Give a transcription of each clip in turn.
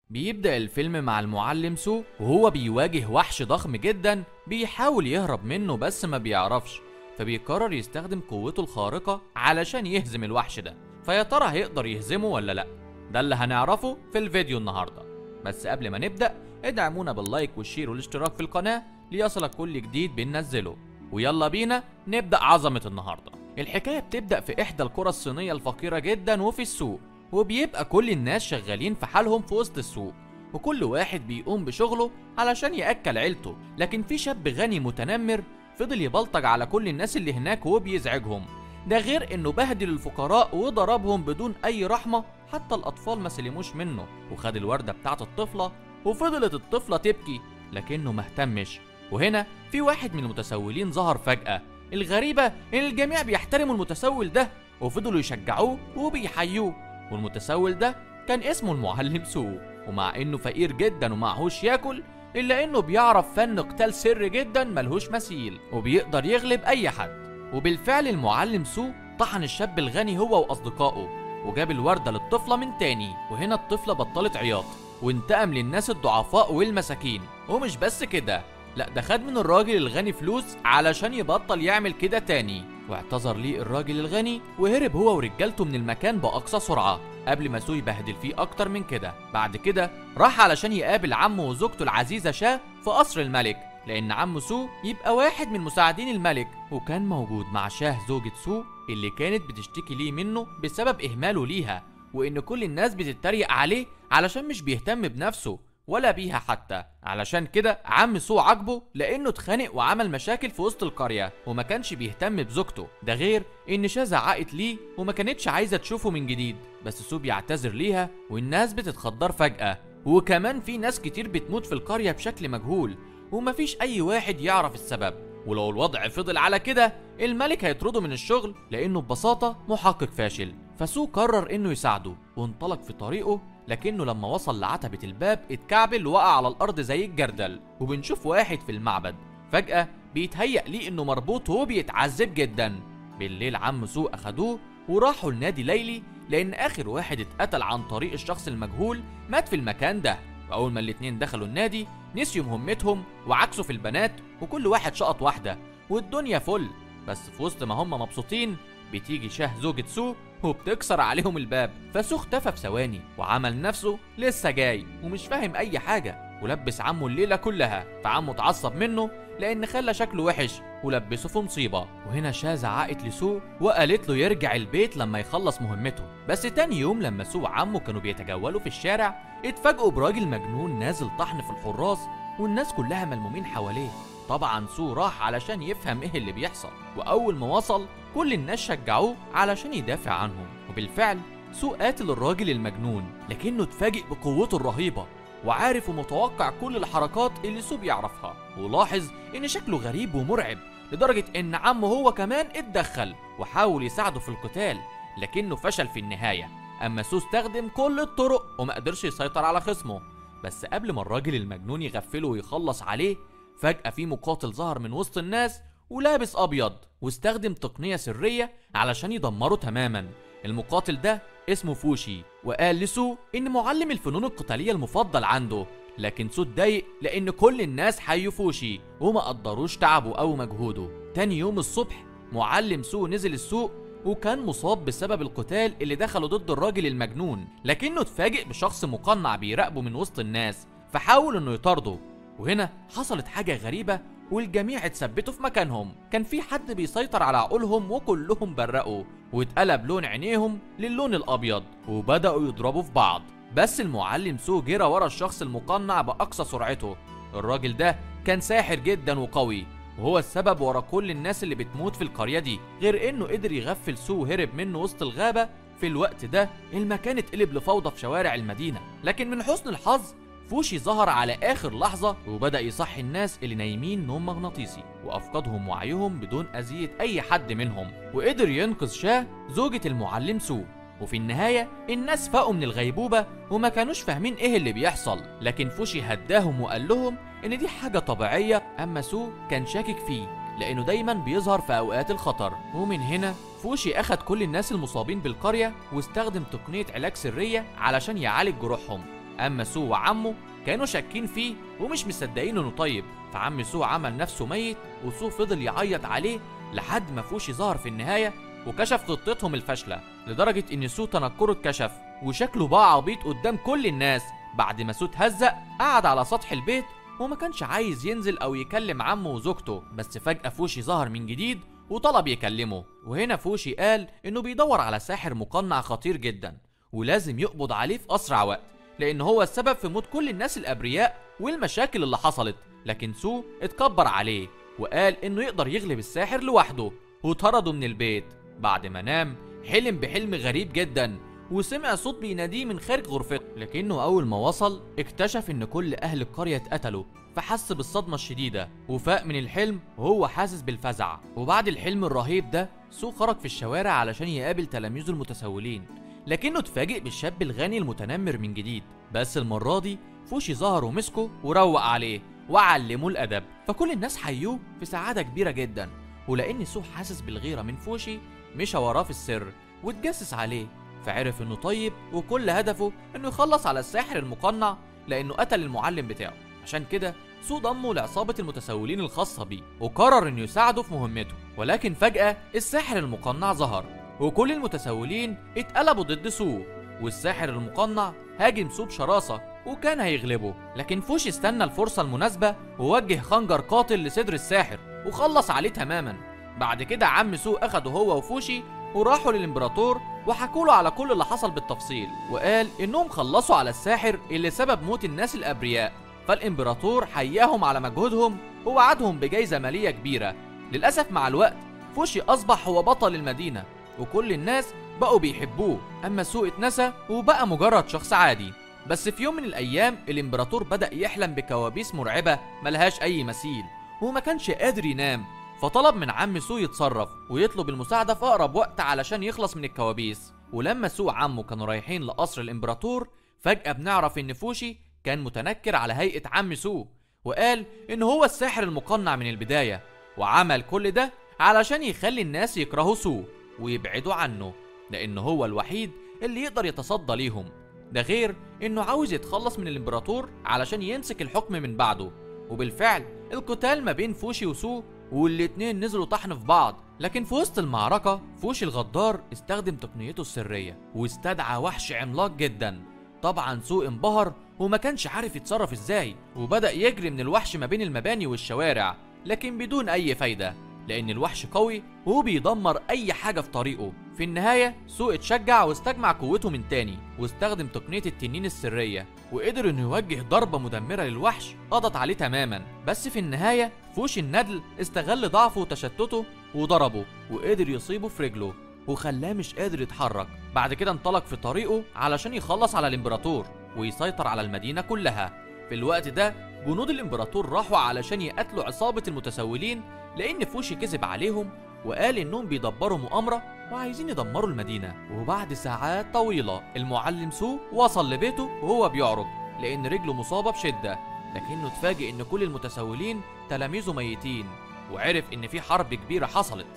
بيبدأ الفيلم مع المعلم سو وهو بيواجه وحش ضخم جدا بيحاول يهرب منه بس ما بيعرفش، فبيقرر يستخدم قوته الخارقة علشان يهزم الوحش ده. فيا ترى هيقدر يهزمه ولا لا؟ ده اللي هنعرفه في الفيديو النهاردة. بس قبل ما نبدأ ادعمونا بال like وال share والاشتراك في القناة ليصلك كل جديد بننزله، ويلا بينا نبدأ عظمة النهاردة. الحكاية بتبدأ في إحدى القرى الصينية الفقيرة جدا وفي السوق، وبيبقى كل الناس شغالين في حالهم في وسط السوق، وكل واحد بيقوم بشغله علشان يأكل عيلته. لكن في شاب غني متنمر فضل يبلطج على كل الناس اللي هناك وبيزعجهم، ده غير انه بهدل الفقراء وضربهم بدون اي رحمة، حتى الاطفال ما سلموش منه. وخد الوردة بتاعت الطفلة وفضلت الطفلة تبكي لكنه ما اهتمش. وهنا في واحد من المتسولين ظهر فجأة. الغريبة ان الجميع بيحترموا المتسول ده وفضلوا يشجعوه وبيحيوه، والمتسول ده كان اسمه المعلم سو. ومع انه فقير جدا ومعهوش ياكل، الا انه بيعرف فن قتال سر جدا ملهوش مثيل وبيقدر يغلب اي حد. وبالفعل المعلم سو طحن الشاب الغني هو واصدقائه وجاب الوردة للطفلة من تاني. وهنا الطفلة بطلت عياط وانتقم للناس الضعفاء والمساكين. ومش بس كده، لا ده خد من الراجل الغني فلوس علشان يبطل يعمل كده تاني. واعتذر ليه الراجل الغني وهرب هو ورجالته من المكان بأقصى سرعة قبل ما سو يبهدل فيه أكتر من كده. بعد كده راح علشان يقابل عمه وزوجته العزيزة شا في قصر الملك، لأن عم سو يبقى واحد من مساعدين الملك، وكان موجود مع شاه زوجة سو اللي كانت بتشتكي ليه منه بسبب إهماله ليها، وإن كل الناس بتتريق عليه علشان مش بيهتم بنفسه ولا بيها حتى. علشان كده عم سو عاجبه لانه اتخانق وعمل مشاكل في وسط القرية وما كانش بيهتم بزوجته، ده غير ان شا زعقت ليه وما كانتش عايزة تشوفه من جديد. بس سو بيعتذر ليها والناس بتتخدر فجأة، وكمان في ناس كتير بتموت في القرية بشكل مجهول ومفيش اي واحد يعرف السبب. ولو الوضع فضل على كده الملك هيطرده من الشغل لانه ببساطة محقق فاشل. فسو قرر انه يساعده وانطلق في طريقه، لكنه لما وصل لعتبة الباب اتكعبل وقع على الأرض زي الجردل. وبنشوف واحد في المعبد فجأة بيتهيأ ليه إنه مربوط وبيتعذب جدا. بالليل عم سو أخدوه وراحوا لنادي ليلي، لأن آخر واحد اتقتل عن طريق الشخص المجهول مات في المكان ده. وأول ما الاتنين دخلوا النادي نسيوا مهمتهم وعكسوا في البنات، وكل واحد شقط واحدة والدنيا فل. بس في وسط ما هم مبسوطين بتيجي شاه زوجة سو وبتكسر عليهم الباب، فسو اختفى في ثواني وعمل نفسه لسه جاي ومش فاهم اي حاجة، ولبس عمه الليلة كلها. فعمه اتعصب منه لان خلى شكله وحش ولبسه في مصيبة. وهنا شا زعقت لسو وقالت له يرجع البيت لما يخلص مهمته. بس تاني يوم لما سو وعمه كانوا بيتجولوا في الشارع اتفاجئوا براجل مجنون نازل طحن في الحراس والناس كلها ملمومين حواليه. طبعا سو راح علشان يفهم ايه اللي بيحصل، واول ما وصل كل الناس شجعوه علشان يدافع عنهم. وبالفعل سو قاتل الراجل المجنون، لكنه اتفاجئ بقوته الرهيبة وعارف ومتوقع كل الحركات اللي سو بيعرفها، ولاحظ ان شكله غريب ومرعب لدرجة ان عمه هو كمان اتدخل وحاول يساعده في القتال لكنه فشل في النهاية. اما سو استخدم كل الطرق وما قدرش يسيطر على خصمه. بس قبل ما الراجل المجنون يغفله ويخلص عليه، فجأة في مقاتل ظهر من وسط الناس ولابس أبيض واستخدم تقنية سرية علشان يدمره تماما. المقاتل ده اسمه فوشي، وقال لسو إن معلم الفنون القتالية المفضل عنده، لكن سو اتضايق لأن كل الناس حيوا فوشي وما قدروش تعبه أو مجهوده. تاني يوم الصبح معلم سو نزل السوق وكان مصاب بسبب القتال اللي دخله ضد الراجل المجنون، لكنه اتفاجئ بشخص مقنع بيراقبه من وسط الناس فحاول إنه يطارده. وهنا حصلت حاجة غريبة والجميع اتثبتوا في مكانهم، كان في حد بيسيطر على عقولهم وكلهم برقوا واتقلب لون عينيهم للون الأبيض وبدأوا يضربوا في بعض. بس المعلم سو جرى ورا الشخص المقنع بأقصى سرعته. الراجل ده كان ساحر جدا وقوي، وهو السبب ورا كل الناس اللي بتموت في القرية دي، غير انه قدر يغفل سو وهرب منه وسط الغابة. في الوقت ده المكان اتقلب لفوضى في شوارع المدينة، لكن من حسن الحظ فوشي ظهر على آخر لحظة وبدأ يصحي الناس اللي نايمين نوم مغناطيسي وأفقدهم وعيهم بدون أذية أي حد منهم، وقدر ينقذ شاه زوجة المعلم سو. وفي النهاية الناس فاقوا من الغيبوبة وما كانوش فاهمين إيه اللي بيحصل، لكن فوشي هداهم وقال لهم إن دي حاجة طبيعية. أما سو كان شاكك فيه لأنه دايما بيظهر في أوقات الخطر. ومن هنا فوشي أخد كل الناس المصابين بالقرية واستخدم تقنية علاج سرية علشان يعالج جروحهم. أما سو وعمه كانوا شاكين فيه ومش مصدقين إنه طيب، فعم سو عمل نفسه ميت وسو فضل يعيط عليه لحد ما فوشي ظهر في النهاية وكشف خطتهم الفاشلة، لدرجة إن سو تنكره اتكشف وشكله بقى عبيط قدام كل الناس. بعد ما سو اتهزق قعد على سطح البيت وما كانش عايز ينزل أو يكلم عمه وزوجته، بس فجأة فوشي ظهر من جديد وطلب يكلمه. وهنا فوشي قال إنه بيدور على ساحر مقنع خطير جدا ولازم يقبض عليه في أسرع وقت، لأن هو السبب في موت كل الناس الأبرياء والمشاكل اللي حصلت. لكن سو اتكبر عليه وقال إنه يقدر يغلب الساحر لوحده وطرده من البيت. بعد ما نام حلم بحلم غريب جدا وسمع صوت بيناديه من خارج غرفته، لكنه أول ما وصل اكتشف إن كل أهل القرية اتقتلوا، فحس بالصدمة الشديدة وفاق من الحلم وهو حاسس بالفزع. وبعد الحلم الرهيب ده سو خرج في الشوارع علشان يقابل تلاميذه المتسولين، لكنه اتفاجئ بالشاب الغني المتنمر من جديد، بس المرة دي فوشي ظهر ومسكه وروق عليه وعلمه الأدب، فكل الناس حيوه في سعادة كبيرة جدا. ولأن سو حاسس بالغيرة من فوشي مشى وراه في السر واتجسس عليه، فعرف انه طيب وكل هدفه انه يخلص على الساحر المقنع لانه قتل المعلم بتاعه. عشان كده سو ضمه لعصابة المتسولين الخاصة بيه وقرر انه يساعده في مهمته. ولكن فجأة الساحر المقنع ظهر وكل المتسولين اتقلبوا ضد سو، والساحر المقنع هاجم سو بشراسة وكان هيغلبه، لكن فوشي استنى الفرصة المناسبة ووجه خنجر قاتل لصدر الساحر وخلص عليه تماما. بعد كده عم سو اخده هو وفوشي وراحوا للامبراطور وحكوا له على كل اللي حصل بالتفصيل، وقال انهم خلصوا على الساحر اللي سبب موت الناس الابرياء. فالامبراطور حياهم على مجهودهم ووعدهم بجايزه ماليه كبيره. للاسف مع الوقت فوشي اصبح هو بطل المدينه وكل الناس بقوا بيحبوه، اما سو اتنسى وبقى مجرد شخص عادي. بس في يوم من الايام الامبراطور بدأ يحلم بكوابيس مرعبه ملهاش اي مثيل وما كانش قادر ينام، فطلب من عم سو يتصرف ويطلب المساعدة في أقرب وقت علشان يخلص من الكوابيس. ولما سو وعمه كانوا رايحين لقصر الإمبراطور فجأة بنعرف إن فوشي كان متنكر على هيئة عم سو، وقال إن هو الساحر المقنع من البداية، وعمل كل ده علشان يخلي الناس يكرهوا سو ويبعدوا عنه لأن هو الوحيد اللي يقدر يتصدى ليهم. ده غير إنه عاوز يتخلص من الإمبراطور علشان يمسك الحكم من بعده. وبالفعل القتال ما بين فوشي وسو والاتنين نزلوا طحن في بعض، لكن في وسط المعركة فوشي الغدار استخدم تقنيته السرية واستدعى وحش عملاق جدا. طبعا سو انبهر وما كانش عارف يتصرف ازاي، وبدأ يجري من الوحش ما بين المباني والشوارع، لكن بدون اي فايدة لان الوحش قوي وبيدمر اي حاجة في طريقه. في النهاية سو اتشجع واستجمع قوته من تاني واستخدم تقنية التنين السرية وقدر انه يوجه ضربة مدمرة للوحش قضت عليه تماما. بس في النهاية فوشي الندل استغل ضعفه وتشتته وضربه وقدر يصيبه في رجله وخلاه مش قادر يتحرك. بعد كده انطلق في طريقه علشان يخلص على الامبراطور ويسيطر على المدينة كلها. في الوقت ده جنود الامبراطور راحوا علشان يقتلوا عصابة المتسولين لأن فوشي كذب عليهم وقال إنهم بيدبروا مؤامرة وعايزين يدمروا المدينة. وبعد ساعات طويلة المعلم سو وصل لبيته وهو بيعرج لأن رجله مصابة بشدة، لكنه اتفاجئ إن كل المتسولين تلاميذه ميتين وعرف إن في حرب كبيرة حصلت.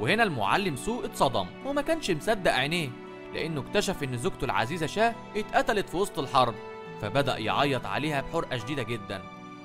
وهنا المعلم سو اتصدم وما كانش مصدق عينيه لأنه اكتشف إن زوجته العزيزة شاه اتقتلت في وسط الحرب، فبدأ يعيط عليها بحرقة شديدة جدا.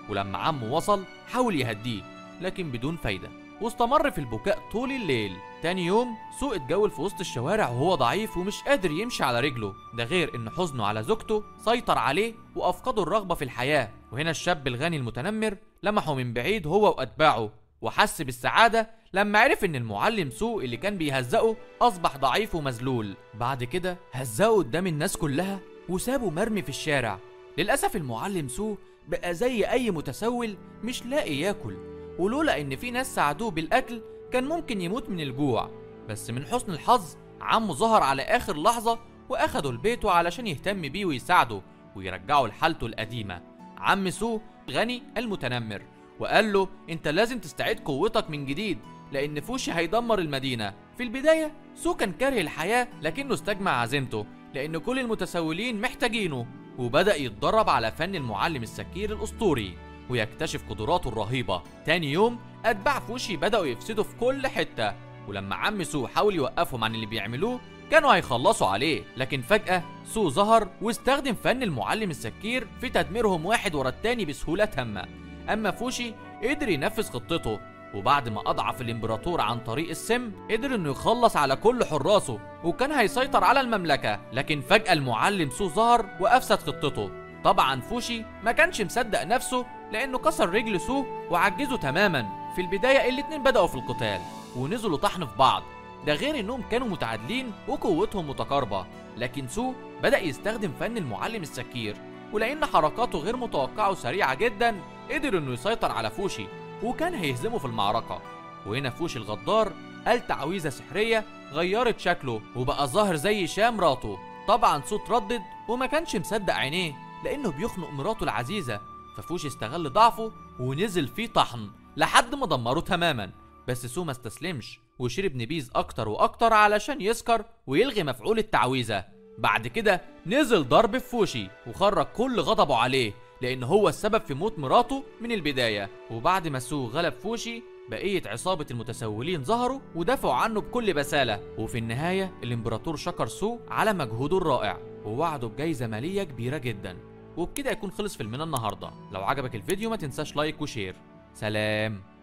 ولما عمه وصل حاول يهديه لكن بدون فايدة، واستمر في البكاء طول الليل. تاني يوم سو اتجول في وسط الشوارع وهو ضعيف ومش قادر يمشي على رجله، ده غير ان حزنه على زوجته سيطر عليه وافقده الرغبة في الحياة. وهنا الشاب الغني المتنمر لمحه من بعيد هو واتباعه وحس بالسعادة لما عرف ان المعلم سو اللي كان بيهزقه اصبح ضعيف ومذلول. بعد كده هزقه قدام الناس كلها وسابه مرمي في الشارع. للأسف المعلم سو بقى زي اي متسول مش لاقي ياكل، ولولا ان في ناس ساعدوه بالاكل كان ممكن يموت من الجوع. بس من حسن الحظ عمه ظهر على اخر لحظة واخده لبيته علشان يهتم بيه ويساعده ويرجعه لحالته القديمة. عم سو غني المتنمر وقال له انت لازم تستعيد قوتك من جديد لان فوشي هيدمر المدينة. في البداية سو كان كاره الحياة لكنه استجمع عزيمته لان كل المتسولين محتاجينه، وبدأ يتدرب على فن المعلم السكير الأسطوري ويكتشف قدراته الرهيبة. تاني يوم أتباع فوشي بدأوا يفسدوا في كل حتة، ولما عم سو حاول يوقفهم عن اللي بيعملوه كانوا هيخلصوا عليه، لكن فجأة سو ظهر واستخدم فن المعلم السكير في تدميرهم واحد ورا التاني بسهولة تامة. أما فوشي قدر ينفذ خطته، وبعد ما أضعف الإمبراطور عن طريق السم قدر إنه يخلص على كل حراسه وكان هيسيطر على المملكة، لكن فجأة المعلم سو ظهر وأفسد خطته. طبعا فوشي ما كانش مصدق نفسه لأنه كسر رجل سو وعجزه تماما. في البداية الاتنين بدأوا في القتال ونزلوا طحن في بعض، ده غير انهم كانوا متعادلين وقوتهم متقاربة، لكن سو بدأ يستخدم فن المعلم السكير، ولأن حركاته غير متوقعة وسريعة جدا قدر انه يسيطر على فوشي وكان هيهزمه في المعركة. وهنا فوشي الغدار قال تعويذة سحرية غيرت شكله وبقى ظاهر زي شام مراته. طبعا سو تردد وما كانش مصدق عينيه لأنه بيخنق مراته العزيزة، ففوشي استغل ضعفه ونزل فيه طحن لحد ما دمره تماما. بس سو ما استسلمش وشرب نبيذ اكتر واكتر علشان يسكر ويلغي مفعول التعويذه. بعد كده نزل ضرب في فوشي وخرج كل غضبه عليه لان هو السبب في موت مراته من البدايه. وبعد ما سو غلب فوشي بقيه عصابه المتسولين ظهروا ودافعوا عنه بكل بساله. وفي النهايه الامبراطور شكر سو على مجهوده الرائع ووعده بجايزه ماليه كبيره جدا. وبكده يكون خلص فيلمنا النهارده. لو عجبك الفيديو ما تنساش like و share. سلام.